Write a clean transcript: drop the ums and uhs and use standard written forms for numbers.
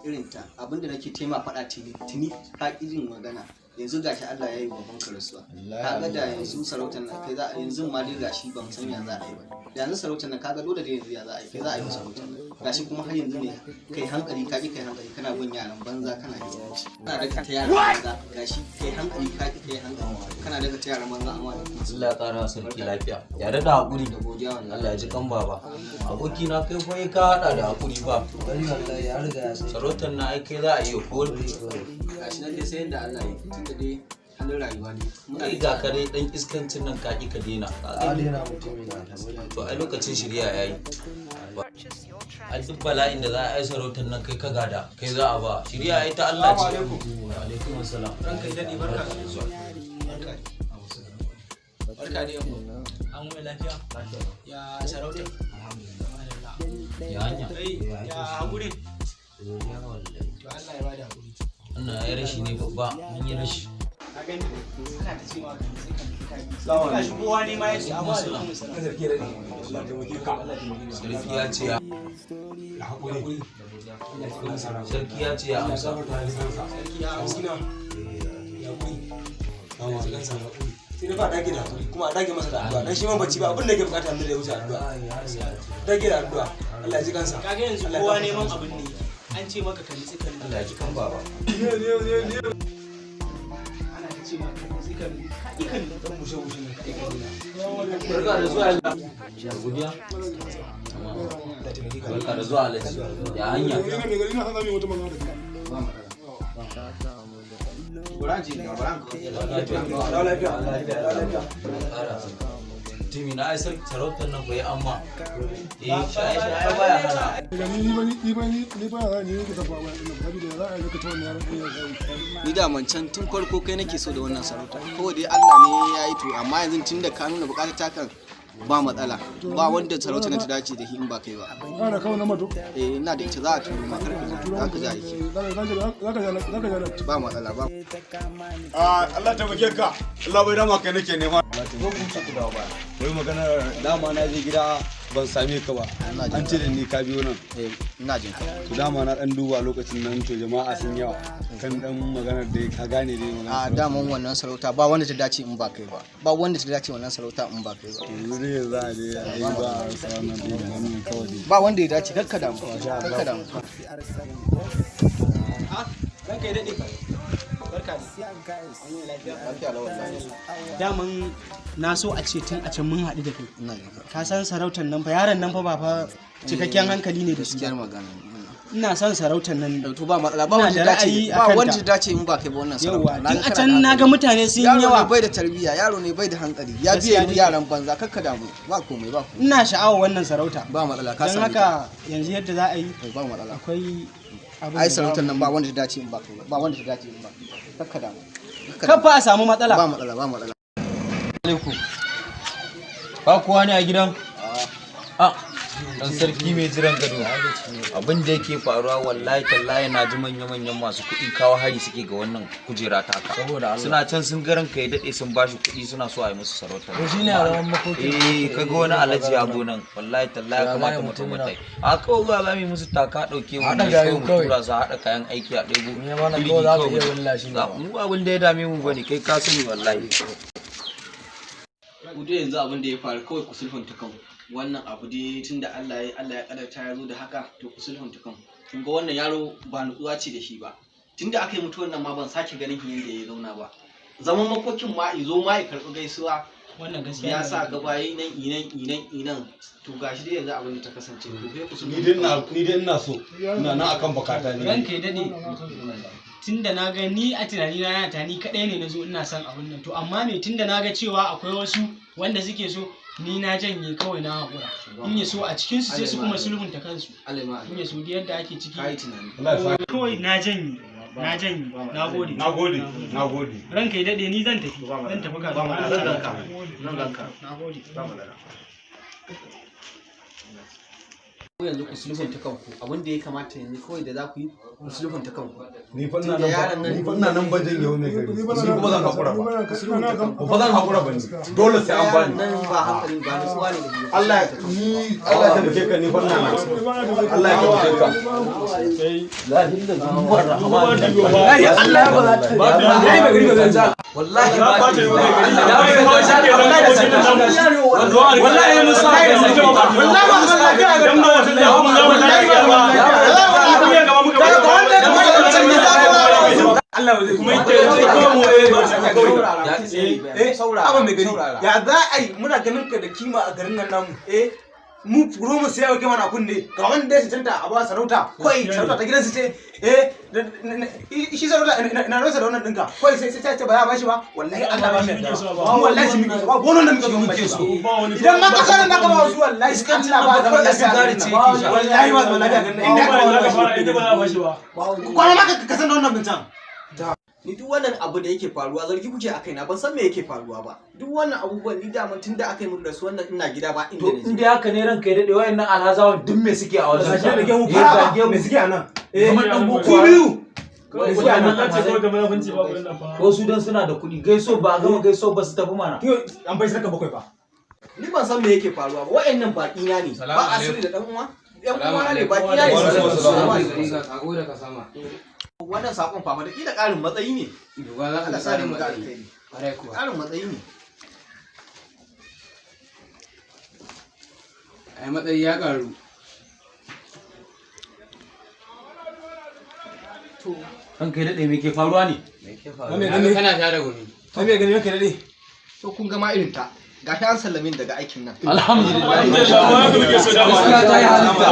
Irin ta abinda nake taima faɗa tuni tuni ka ƙi jin magana. Yanzu gashi Allah ya yi baban ka rasuwa. Kaga da yanzu sarautar nan kai za a yanzu ma dai gashi ban san ya za a yi ba. Da yanzu sarautar nan kaga dole da yanzu ya za a yi, kai za a yi sarautar nan. Gashi kuma har yanzu ne kai hankali ka ƙi kai hankali, kana bin yaran banza kana iskanci. Kana daga ta yaran banza, gashi kai hankali ka ƙi kai hankali, kana daga ta yaran banza amma da kuma Allah ya ƙara sarki lafiya. Ya da haƙuri. Da godiya wallahi. Allah ya ji kan baba. Aboki na kai fa ka hada da haƙuri ba. Wallahi ya riga ya sai. Sarautar na ai kai za a yi ko gashi nan dai sai yadda Allah ya yi, tunda dai halin rayuwa ne. Muna kai ga ka dai dan iskancin nan ka ƙi ka daina. A daina mutumi na tabbata. To ai lokacin shirya yayi. Ai duk bala'in da za a yi sarautar nan kai ka gada, kai za a ba. Shirya ai ta Allah ce. Wa alaikum assalam. Ranka ya daɗe, barka. Barka da yamma. An wani lafiya? Ya sarauta? Alhamdulillah. Ya hanya. Kai ya haƙuri? To Allah ya bada haƙuri. Wannan ai rashi ne babba, mun yi rashi. Ka gani? Ana ta cewa ka sai ka ka bi. Ga shi kowa ne ma ya ce amma alaikum salam. Sarki ya ce ya Sarki ya ce ya amsa. Sarki ya amsa. Sai dai fa dage da hakuri kuma a dage masa da addu'a, dan shi man bacci ba abin da yake bukata yanzu da ya wuce addu'a. Dage da addu'a, Allah ya ji kansa. Ka ga yanzu kowa neman abin ne. An ce maka ka nitsi ka nitsi. Allah ya ji kan baba. Ana ta ce maka ka nitsi ka nitsi. Ka ƙi ka nitsi. Dan bushe bushe ne kai ka nuna. Barka da zuwa Allah. Ya godiya. Barka da zuwa Alhaji. Ya hanya. Buraji ga buran ka. Dawo lafiya, dawo lafiya. Mutumi na ai sarautar nan bai amma. Eh, shaye shaye baya hana. Ni da can tun farko kai nake so da wannan sarauta, kawai dai Allah ne ya yi, to amma yanzu tun da ka nuna bukatar takan ba matsala, ba wanda sarauta na ta dace da shi in ba kai ba. Eh, ina da ita, za a turo ma, karka za ka ji aiki, ba matsala ba. Allah taimake ka, Allah bai dama kai nake nema. Wai magana dama na je gida ban same ka ba, an ce da ni ka biyo nan. Eh, ina jin ka. To dama na dan duba lokacin nan, to jama'a sun yawa kan dan maganar dai, ka gane dai A maganar. daman wannan sarauta ba wanda ta dace in ba kai ba, ba wanda ta dace wannan sarauta in ba kai ba. Yanzu dai za a je a yi ba a rasa wannan dai da wannan kawai dai. Ba wanda ya dace, kakka damu, kakka damu. Ah, ranka ya daɗe. Barka da. Lafiya lau wallahi. Daman na so a ce tun a can mun haɗu da kai. Ina jin ka. Ka san sarautar nan fa, yaron nan fa ba fa cikakken hankali ne da shi. Gaskiyar magana. Ina son sarautar nan. To ba matsala, ba Ina wanda da ta dace, ra'ayi a ba kanta. wanda ta dace in ba kai ba wannan Yauwa, sarauta. tun a can na ga mutane sun yi Yaro ne yawa. bai da tarbiyya, yaro ne bai da hankali, ya Gaskiya biye ne. yaran banza, kakka damu, ba komai, ba komai. Ina sha'awar wannan sarauta. Ba matsala, ka Don same haka yanzu yadda za a yi ta. Ba matsala. akwai abin Ai da sarautar za nan mu ba yi. wanda ta dace in ba kai ba, ba wanda ta dace in ba kai ba. Kakka damu, kakka Kar damu. fa a samu matsala. Ba matsala, ba matsala. Alaikum. Ba kowa ne a gidan? Ah, dan sarki mai jiran gado. Abin da yake faruwa wallahi tallahi na ji manya-manyan masu kuɗi kawo hari suke ga wannan kujera taka. Saboda Allah. Suna can sun garan kai daɗe sun bashi kuɗi suna so a yi musu sarauta. To shine a rawan makoki. Eh, kaga wani alhaji ya zo nan, wallahi tallahi Ya kamata zai mu mutum tabbatai. A kawai zuwa za mu yi musu taka ɗauke mu Haɗa ne gayu kawai mu kawai. tura su haɗa kayan aiki a ɗebo. Ni ma na jirgi kawai za ka kawai iya mu- wulla shi ne ba. Mu abin da ya dame mu bane, kai ka sani wallahi. Ku dai yanzu abin da ya faru kawai ku sulhunta kanku. Wannan abu dai tunda Allah ya Allah ya kadarta ya zo da haka, to ku sulhunta kanku. Kun ga wannan yaro ba nutsuwa ce da shi ba. Tunda aka yi mutuwar nan ma ban sake ganin shi yanda ya zauna ba. Zaman makokin ma izo ma ya karɓi gaisuwa Wannan gaskiya ya ne. sa gaba yi nan inan inan inan, to gashi dai yanzu abin da ta kasance, ku dai ku Ni dai ina, ni dai ina so, ina nan akan bakata ne. Ranka ya daɗe. Tunda na ga ni a tunanina na ta ni kaɗai ne na zo ina son abun nan. To amma me, tunda na ga cewa akwai wasu wanda suke so, ni na janye kawai, na haƙura. In ya so a cikinsu sai su kuma sulhunta kansu. Allah ma In ya so duk yadda ake ciki. kai tunani. Allah ya saka. Kawai na janye. Na janye. Na gode. Na gode, na gode. Ranka ya daɗe, ni zan tafi. Zan tafi kasuwa. Zan ganka, zan ganka. Na gode. Ba matsala. Ku yanzu ku sulhunta kanku, abin da ya kamata yanzu kawai da za ku yi, ku sulhunta kanku. Ni fa ina Tunda yaron nan nan ni fa ina nan ban janye mai gari. Ni kuma zan hakura ba. Ba zan hakura ba ni. Dole sai an bani. Yaron nan ba hankali ba nutsuwa ne da shi. Allah ni Allah ya taimake ka, ni fa ina nan. Allah ya taimake ka. Wallahi Allah ba za ta wallahi mai gari ba zan ja. Wallahi ba ta wallahi mun sa wallahi ba zan lafiya ga Allah ba zai kuma eh aba mai gari, ya za a yi muna ganin ka da kima a garin nan namu, eh mu furo mu sai yau mana kunne ga wanda ya cancanta a ba sarauta, kai sarauta ta gidansu ce, eh shi sarauta na rasa da wannan dinka kai sai sai ce ba za a bashi ba. Wallahi Allah ba mai yarda ba, wallahi shi muke so ba, gonon da muke so idan ma ka sanar naka ba wasu, wallahi Allah ba zaman lafiya a garin nan, wallahi ba zaman lafiya a garin nan inda aka ba shi ba kwana ma ka san da wannan bincin. Ni duk wannan abu da yake faruwa zargi kuke a kaina, ban san me yake faruwa ba. Duk wannan abubuwan ni daman tun da aka yi min rasuwan wannan ina gida ba inda To na je. in dai haka ne ranka ya daɗe, wayannan alhazawan duk me suke a wajen Zage da gemu Eh, fara zage mu. me suke a nan? Kamar ɗan boko Ku biyu. Wayannan alhazai. Ko su dan suna da kuɗi, gaiso ba a gama gaiso ba su tafi mana. An bai sarka bakwai fa. Ni ban san me yake faruwa ba, wa'annan baƙi na ne. Ba asiri da dan uwa. Yan uwa ne, baƙi na ne. Salamu alaikum. Sako da ka sama. Wannan sakon fama da kila ƙarin matsayi ne. Duba za ka Allah ga sa dai tsarin mu ga matsayi. alkhairi. Kwarai kuwa. Ƙarin matsayi ne. Ai matsayi ya karu. Ranka ya daɗe, me ke faruwa ne? Na ga kana tare gumi. Kai me gani ranka dade? To kun ga ma irin ta. Gashi an sallame ni daga aikin nan. Alhamdulillah. Gaskiya ta yi halitta.